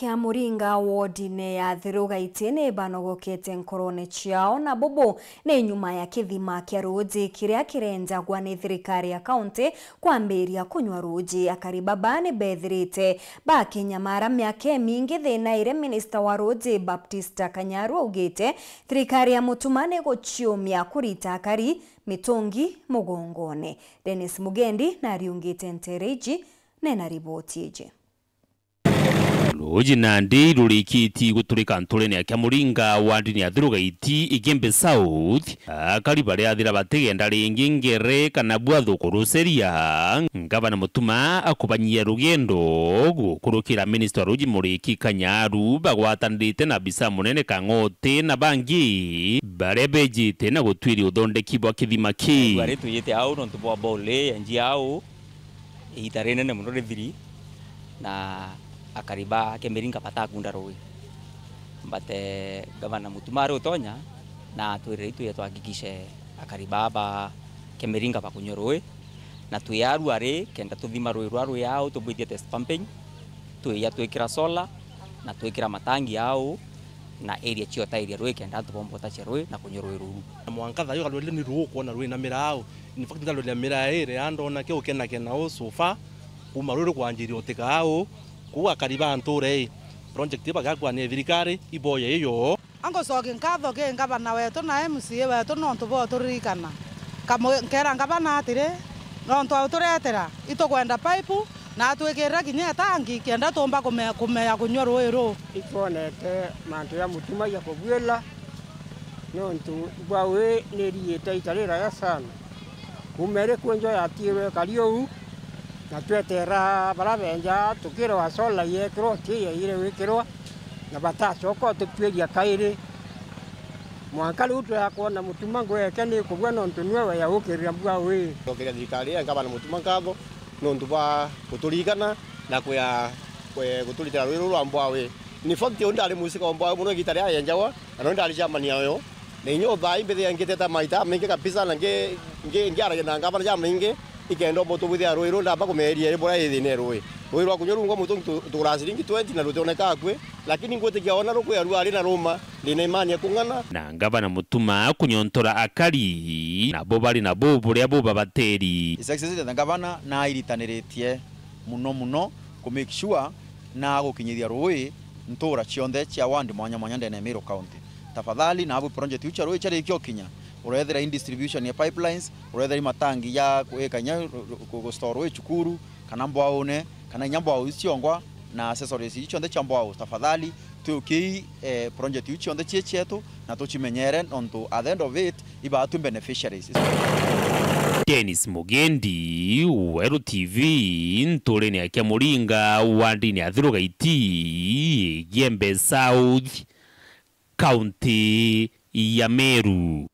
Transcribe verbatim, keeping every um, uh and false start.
Kia Muringa wodine ya Thirugaiti ni banogokete nkorone ciao, na bubu ni nyuma ya kithima kia ruuji kiria kirenjagwa ni thirikari ya kaunti kwambiria kunywa ruuji. Akari baba ni bethirite bakinyamara miaka imingi, thina iria minista wa ruuji Baptista Kanyaru augite thirikari ya Mutuma ni guciumia kurita akari mitungi mugongone. Dennis Mugendi nariungite ntere iji, nena riboti iji. Ruuji nandi rurikiti guturika nturene ya Kiamuringa wandini ya Thirugaiti, Igembe South, akari bariathira batigenda ringi ngere kana bwathu kuruceria. Ngavana Mutuma akubanyia rugendo gukurukira minista wa ruuji Muriki Kanyaru bagwatanirite na abisa munene Kang'oti na bangi baria bejite na gutwiria uthondeki bwa kithima ki. Bari twijite au nontu bwa bole ya njia au iita rinene mono rithiri, na akari ba Kemiringa batakunda ruui. But, eh, Gavana Mutuma ari utonya, na atwirire itwije twahakikishe akari baa ba Kemiringa bakunywa ruui, na twi aru ari kenda tuthima ruui rwa rwi au tubwithie test pumping, twija twikira solar, na twikira matangi au, na area cio ta area rui kenda antu bomba utacia rui na kunywa rui ruru. Na mwanka thayo kalwele ni ruu kwona rui na mirau. In fact, ndalwele miraa iri andona ke ukenakena u so far, kuma rui rukwanjiria utika au, kuu akari ba nture ii, project ii bagakwa ni thirikari, iboye iyo. Angucokia nkatho ki ngavana wetu na M C A wetu nontu bwa uturirikana. Kamu-, nkera ngavana atiri, nontu auturetera, itukwenda pipe, na atwikirire kinya itangi, kenda tuumba kume-, kumea kunywa ruui ruu. Itwonete mantu ja Mutuma ja kubuila, nontu bwa wi ni iriite ita riraya sana. Kuuma iri kwenjwa yatiirwe ikari uu, na twetera bara benja, tukirwa solar yekirwa, ti yaire gwikirwa, na batacoka ututwiria kairi. Mwanka riu twea kwona Mutuma ngweke ni kubua, nontu niwe weya ukirira mbua wi. Ndokeria thirikari ya ngavana Mutuma nkatho, nontu bwa guturirikana na kwea, kwe-, guturitira rui ruu rwa Mbwawi. In fact, uu ndari musika wa Mbwawi muno igita ria yenjawa, na nontu ndari chairman yayo. Na inya uthaai mbithia ngiteta maita jamaingi kabisa, na ngi-, ngi-, ngiaragia na ngavana jamaingi, ikenda umutubwithia rui ruu ndamba kumeeria iri buria ithine rui. Rui rwa kunywa ruu ngwa mutu ntu-, tugura ciringi twenty na rutioneka akui, lakini ngwitikia ona rukwia ruari na ruma, ndina imani ya kung'ana. Na ngavana Mutuma kunyontora akari, nabo bari na buu buria bubabateri. His Excellency the Governor nairitaniritie muno muno ku make sure na gukinyithia ruui ntura cionthe cia ward mwanya mwanya ndene ya Meru County. Tafadhali, nabwi project iu cia ruui ciarikia ukinya, urethira in distribution ya pipelines, urethira i matangi ja gwika inya ru-, ru-, ku-, gustore ruui cukuru, kana mbwaune, kana inya mbwau iu ciongwa, na accessories iu cionthe cia mbwau. Tafadhali, twiukii, eh, project iu cionthe cii cietu, na tucimenyere, nontu at the end of it, ibaatwi beneficiaries. Dennis Mugendi, Weru T V, nturene ya Kiamuringa, wandini ya Thirugaiti, Igembe South, kaunti ya Meru.